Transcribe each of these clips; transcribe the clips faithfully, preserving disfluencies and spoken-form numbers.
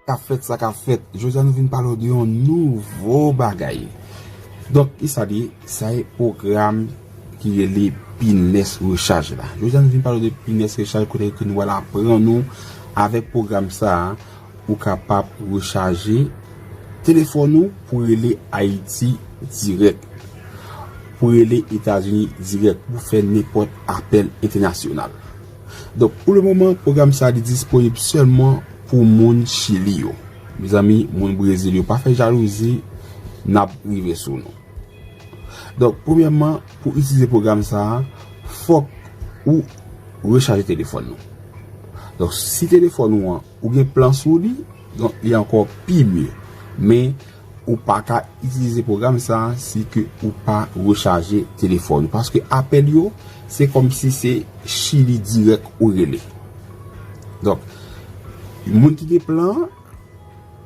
K ap fèt, sa k ap fèt? Jodi a nou vin pale w de yon nouvo bagay. Donk, kisa li ye? Sa e pwogram ki rele Pinless Recharge la. Jodi a nou vin pale w de Pinless Recharge kote ke nou pral aprann ou avèk pwogram sa a, ou kapab rechaje telefòn ou pou rele Ayiti dirèk, pou rele Etazini dirèk, pou fè nenpòt apèl entènasyonal. Donk, pou le moman, pwogram sa a li disponib sèlman pou moun Chili yo. Mezanmi, moun Brezil yo, pa fè jalouzi, n ap rive sou nou. Donk, premyèman, pou itilize pwogram sa a, fòk ou rechaje telefòn ou. Donk, si telefòn ou an, ou gen plan sou li, donk, li ankò pi mye. Men, ou pa ka itilize pwogram sa a si ke ou pa rechaje telefòn ou. Paske apèl yo, se kòmsi se Chili dirèk ou rele. Donk, moun ki gen plan an,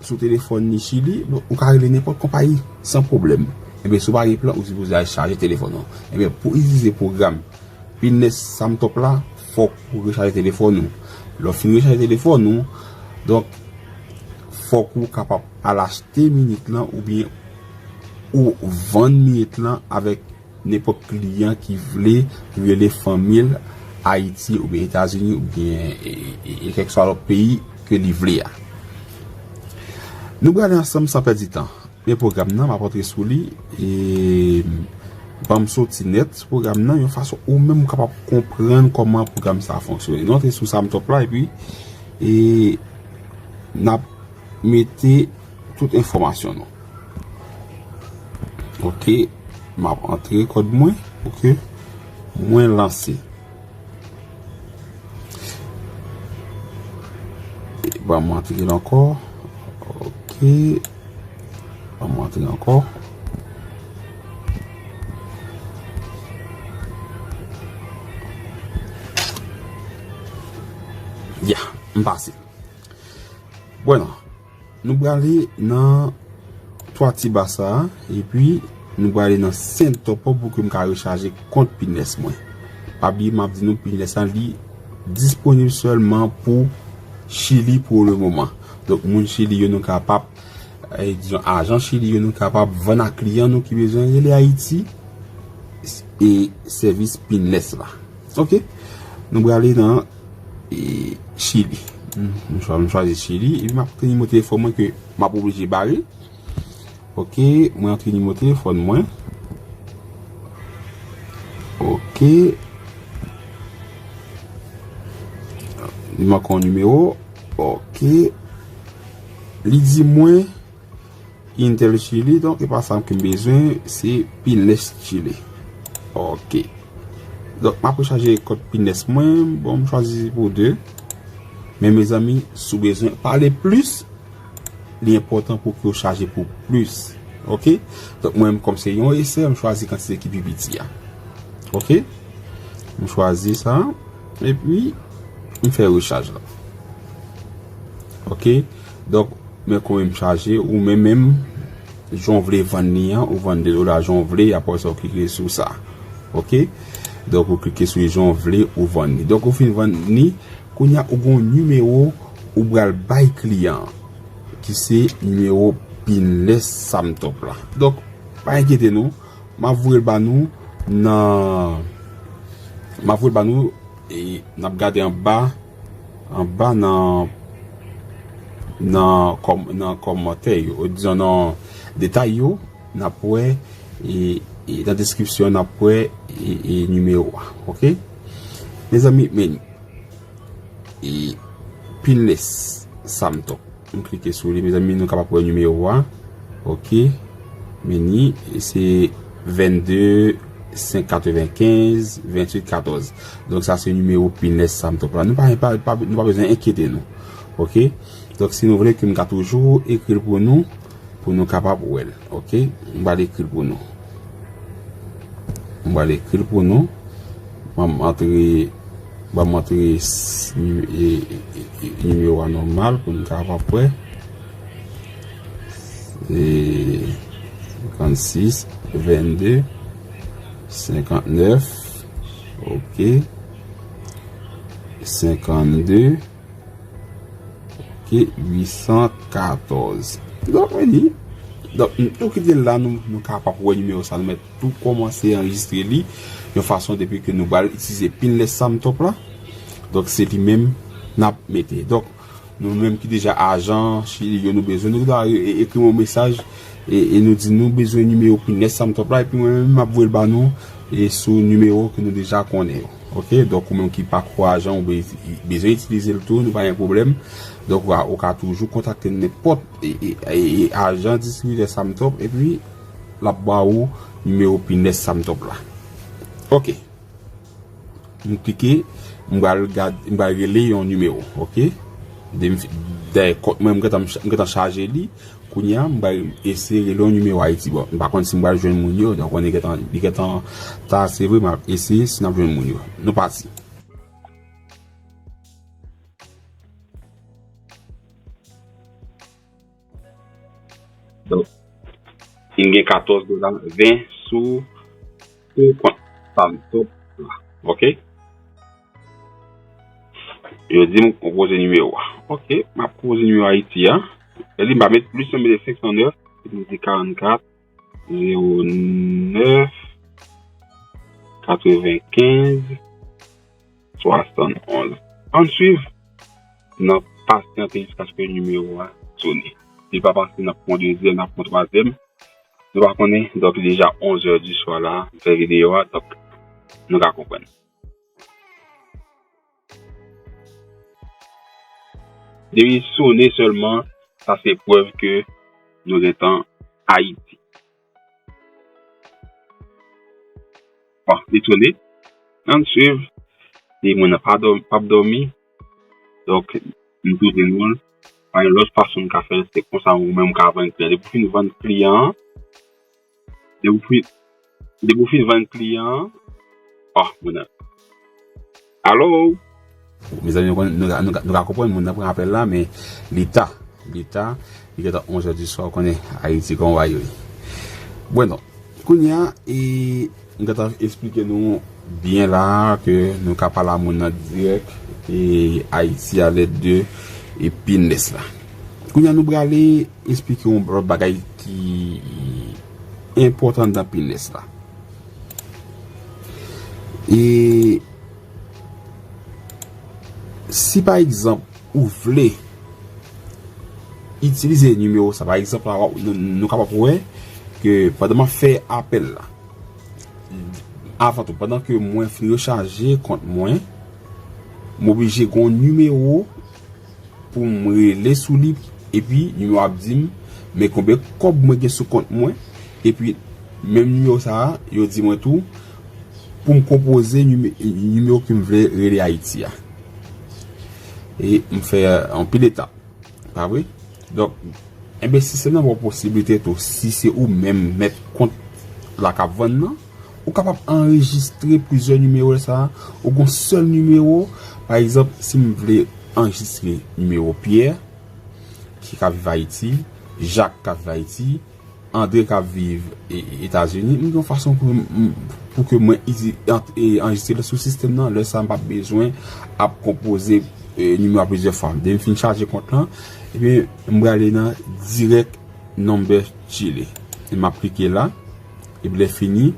sou telefòn li Chili, donk, ou ka rele nenpòt konpayi san pwoblèm. Ebyen, si w pa gen plan, ou sipoze al chaje telefòn ou. Ebyen, pou itilize pwogram Pinless Samtop la, fòk ou rechaje telefòn ou. Lè w fin rechaje telefòn ou, donk, fòk ou kapab al achte minit lan oubyen ou vann minit lan avèk nenpòt kliyan ki vle rele fanmi l Ayiti oubyen Etazini oubyen, e, e, e kèlkeswa lòt peyi ke li vle a. Nou prale ansanm san pèdi tan. Men pwogram nan, m ap antre sou li, e ban m soti nèt sou pwogram nan, yon fason ou menm ou kapab konprann kòman pwogram sa a fonksyone. Nou antre sou Samtop la, epi, e n ap mete tout enfòmasyon nou. Ok, m ap antre kòd mwen pou ke mwen lanse. Ban m antre l ankò. Ok. Ban m antre ankò. Ya, m pase. Bueno, nou prale nan twa ti ba sa a, epi nou prale nan Samtop pou ke m ka rechaje kont Pinless mwen. Pa bliye, m ap di nou, Pinless la, li disponib sèlman pou Chili pou le moman. Donk, moun Chili yo, nou kapab, e, dizon, ajan Chili yo, nou kapab vann a kliyan nou ki bezwen rele Ayiti, e sèvis Pinless la. Ok? Nou prale nan, e, Chili. M, m chwa-, m chwazi Chili. Epi m ap pran nimewo telefòn mwen ke m ap oblije bare. Ok, mwen antre nimewo telefòn mwen. Ok. Li manke yon nimewo. Ok. Li di mwen Intel Chili, donk, e pa sa ke m bezwen, se Pinless Chili. Ok. Donk, m ap rechaje kont Pinless mwen. Bon, m chwazi pou de. Men, mezanmi, si w bezwen pale plis, li enpòtan pou ke w chaje pou plis. Ok? Donk, mwen menm, kòm se yon esè, m chwazi kantite ki pi piti a. Ok? M chwazi sa. Epi, m fè rechaj la. Ok? Donk, men kòman m chaje, ou menm menm, jan w vle vann li an, ou vann de dola jan w vle, apre sa, ou klike sou sa. Ok? Donk, ou klike sou li jan w vle, ou vann li. Donk, ou fin vann li, kounye a, ou gon nimewo ou pral bay kliyan an, ki se nimewo Pinless Samtop la. Donk, pa enkyete nou, m ap voye l ba nou nan, m ap voye l ba nou, e n ap gade anba, anba nan, nan kòm-, nan kòmantè yo, dizon nan detay yo, n ap wè, e, e nan deskripsyon, n ap wè, e, e nimewo a, ok? Mezanmi, men, e, Pinless Samtop. M klike sou li, mezanmi, nou kapab wè nimewo a. Ok. Men li, se vennde, senk katrevenkenz, venntuit katòz. Donk, sa se nimewo Pinless Samtop la. Nou pa, pa, pa, nou pa bezwen enkyete nou. Ok. Donk, si nou vle ke m ka toujou ekri l pou nou, pou nou kapab wè l. Ok. M pral ekri l pou nou. M pral ekri l pou nou. Ban m antre, ban m antre s-, e, e, e, nimewo a nòmal pou n kapab wè. E, senkannsis, vennde, senkantnèf, ok, senkannde, Ok, uit san katòz. Donk, vini. Donk, nou tou kite l la, nou, nou kapab wè nimewo sa, nou mèt tou kòmanse anrejistre li yon fason depi ke nou pral itilize pin lès Samtop la. Donk, se li menm n ap mete. Donk, nou menm ki deja ajan Chili yo, nou bezwen, nou ta e- e- ekri yon mesaj e, e nou di nou bezwen nimewo pin lès Samtop la, epi mwen menm m ap voye l ba nou e sou nimewo ke nou deja konnen yo. Ok, donk ou menm ki pa ko ajan, ou be- bezwen itilize l tou, nou pa gen pwoblèm. Donk ou ka, ou ka toujou kontakte nenpòt e, e, e, e ajan distribitè Samtop, epi l ap ba ou nimewo pin lès Samtop la. Ok. M klike, m pral gad, m pral rele yon nimewo, ok? De m fi- dèyè kont mwen, m gentan, m gentan chaje li. Kounye a, m pral eseye rele yon nimewo Ayiti. Bon, m pa konn si m pral jwenn moun yo, donk, konnen gentan, li gentan ta, se vre, m ap eseye si n ap jwenn moun yo. Nou pati. Donk, m gen katòz dola ven sou, sou kont Samtop la. Ok? Yo di m konpoze nimewo a. Ok, m ap konpoze nimewo Ayiti a. Yo di m pa met plis, m mete senk san nèf, epi m di karannkat, zewo nèf, katrevenkenz, swasannonz. Ann swiv. N ap pasyante jiskaske nimewo a sone. Si l pa pase, n ap pran dezyèm, n ap pran twazyèm. Nou pa konnen, donk, li deja onz è di swa la, m fè videyo a, donk, nou ka konprann. Depi sone sèlman, sa se prèv ke nou gentan Ayiti. Bon, li tounen. Ann swiv. Li mwen nan pa dòm, p ap dòmi. Donk, m tounen nou. Pa gen lòt fason m ka fè l, se konsa ou menm ou ka vann kliyan. Depi w fin vann kliyan an, depi w fin, depi w fin vann kliyan an, oh, mwen nan. Alo? Mezanmi, nou, nou, nou, nou ka konprann moun nan pran apèl la, men li ta, li ta, li gentan onz è di swa, ou konnen Ayiti konway wi. Bueno, kounye a, e, m gentan esplike nou byen la ke nou ka pale a moun nan dirèk, e, Ayiti a lèd de, e, pin lès la. Kounye a nou prale esplike yon lòt bagay ki enpòtan nan pin lès la. E si pa egzanp ou vle itilize nimewo sa, pa egzanp, nou, nou kapab wè ke pandan m ap fè apèl la, avan tou, pandan ke mwen fin rechaje kont mwen, m oblije gen yon nimewo pou m rele sou li, epi nimewo ap di m, men konbyen kòb mwen gen sou kont mwen, epi menm nimewo sa a, yo di mwen tou, pou m konpoze nime- nimewo ke m vle rele Ayiti a. E m fè anpil etap, pa vre? Donk, enben, sistèm nan ba w posiblite tou, si se ou menm mèt kont la k ap vann nan, ou kapab anrejistre plizyè nimewo sa a, ou gen yon sèl nimewo. Pa egzanp, si m vle anrejistre nimewo Pierre, ki ka viv Ayiti, Jak ka viv Ayiti, Andre k ap viv e- e- Etazini, m gen yon fason pou m- pou ke mwen izi- ant- e- anrejistre l sou sistèm nan. Lè sa a, m p ap bezwen ap konpoze e, nimewo a plizyè fwa. Depi m fin chaje kont lan, ebyen, m prale nan direct number Chile. E m ap klike la. Epi lè fini,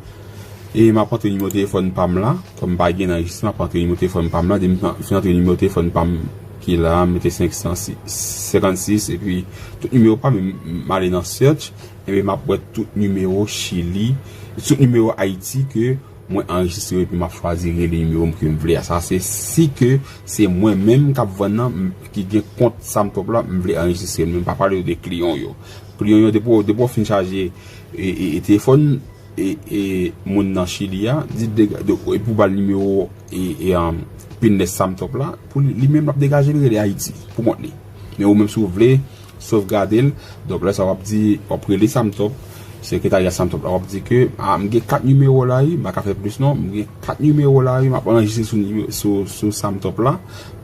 e m ap antre nimewo telefòn pa m la. Kòm m pa gen anrejistre, m ap antre nimewo telefòn pa m la. Depi m fin antre nimewo telefòn pa m ki la, m mete senk san senkannsis, epi tout nimewo pa m, m ale nan search, epi m ap wè tout nimewo Chili, tout nimewo Ayiti ke mwen anrejistre epi m ap chwazi rele nimewo m ke m vle a. Sa se si ke se mwen menm k ap vann nan, m- ki gen kont Samtop la, m vle anrejistre l. Men m pa pale de kliyan yo. Kliyan yo, depi w- depi w fin chaje e, e, e telefòn e, e moun nan Chili a, di de, de, epi w ba l nimewo e, e, um, pin lès Samtop la, pou li, li menm l ap degaje l rele Ayiti pou kont li. Men ou menm si w vle, sovgade l. Donk, lè sa w ap di, w ap rele Samtop, sekretarya Samtop la, w ap di ke, a, m gen kat nimewo la wi, m pa ka fè plis non, m gen kat nimewo la wi, m ap anrejistre sou, nimewo- sou, sou Samtop la,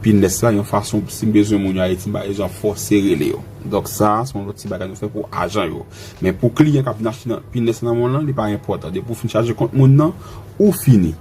pin lès la, yon fason, si m bezwen moun yo Ayiti, m pa bezwen ap fòse rele yo. Donk, sa, se yon lòt ti bagay nou fè pou ajan yo. Men pou kliyan k ap vin achte nan pin lès nan moun lan, li pa enpòtan. Depi w fin chaje kont moun nan, ou fini.